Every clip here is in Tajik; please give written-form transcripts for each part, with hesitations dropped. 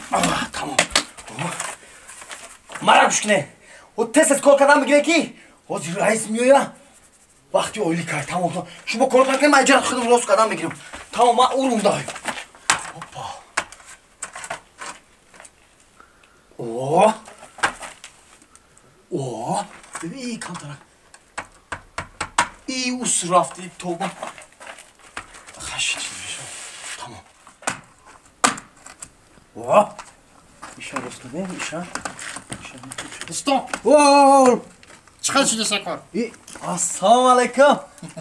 Тамом. Мара гӯш кунед. О тез кор кардан бигире ки ҳозир раис меоя. Вақти оили кар тамом. Шумо кор кунед, ман иҷара худам рост кардан мегирам. Тамом, ман урундай. Опа. О. О, бибин камтара. И ус рафти тоба. Хашид тамом. О! Иша рост кардем, иша. Стоп! О! Чӣ хел шуда кор? Ассалому алайкум.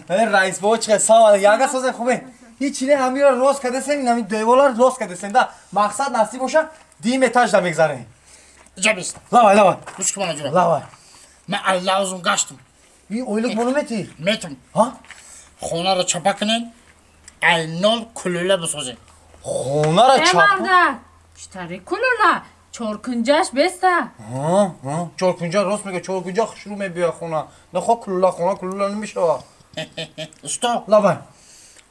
Раис бобо чӣ хел? Салом алайкум. Янга созем хубе. Ҳеч не ҳамира рост кардесем, ин ҳамин деволар рост кардесем да. Мақсад насиб боша, дим этаж да мегзарем. Иҷа бист. Лавай, лавай. Гӯш кун мана ҷура. Лавай. Ман аллаузум гаштам. И ойлук мону мети? Метум. Ҳа? Хонаро чапа кунен, айнол кулула бисозем. Хонаро чапа? Мардак, читари кулула? Чоркунҷаш беста. Ҳа, ҳа, чоркунҷа рост мега, чоркунҷа хушрӯ мебиёяд хона. Нахо кулула хона кулула намешава. Усто. Лавай.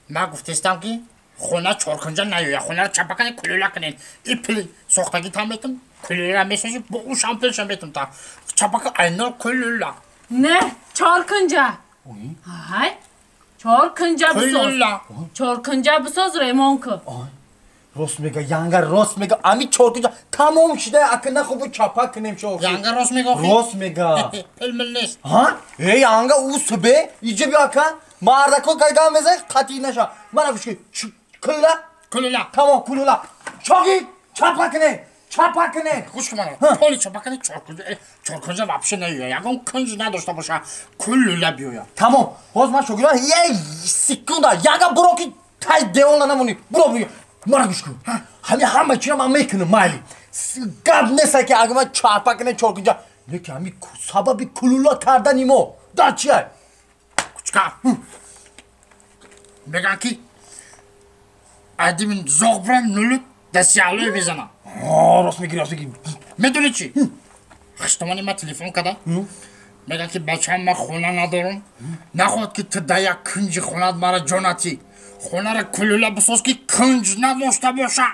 Ман гуфтестам ки хона чоркунҷа наёяд, хонаро чапа кунен, кулула кунен. И пул сохтагӣ там метум, кулула месозӣ, бо ушам пулшам метум та. Чапа кун айнол кулула. Не, чоркунҷа. Ҳай. Чоркунҷа бисоз. Кулула. Чоркунҷа бисоз, ремон кун. Рост мега, янга рост мега. Ами чоркунҷа тамом шуда, ака нахобу чапа кунем шо. Янга рост мега охи? Рост мега. Пул мил нест. Ҳа? Э, янга усбе, иҷа биё ака. Мардако гайгам мезан, қатъи наша. Мана гӯш кун. Кулула? Кулула. Тамом, кулула. Шоги, чапа кунем. Чапа кунем. Гӯш кун мана. Поли чапа кунем, чоркунҷа, чоркунҷа вообще наёяд. Ягон кунҷ надошта боша, кулула биёяд. Тамом. Ҳоз ман шогирдам, як секунда, янга буро ки тай девона намонӣ. Буро биё. Мара гӯш кун. Ҳами ҳама чиро ман мекунам, майли. Гап нест ки агар ман чапа кунем чоркунҷа. Лекин ҳами сабаби кулула кардани мо дар чия? Кучка. Меган ки адимин зоғ бурам нулук дастиалои мезанам. Рост мегирӣ, рост мегирӣ. Медонӣ чӣ? Хиштомони ман телефон карда. Меган ки бачаам ман хона надорам. Нахоҳад ки ту дар як кунҷи хонаат мара ҷо натӣ. Хонаро кулула бисоз ки кунҷ надошта боша.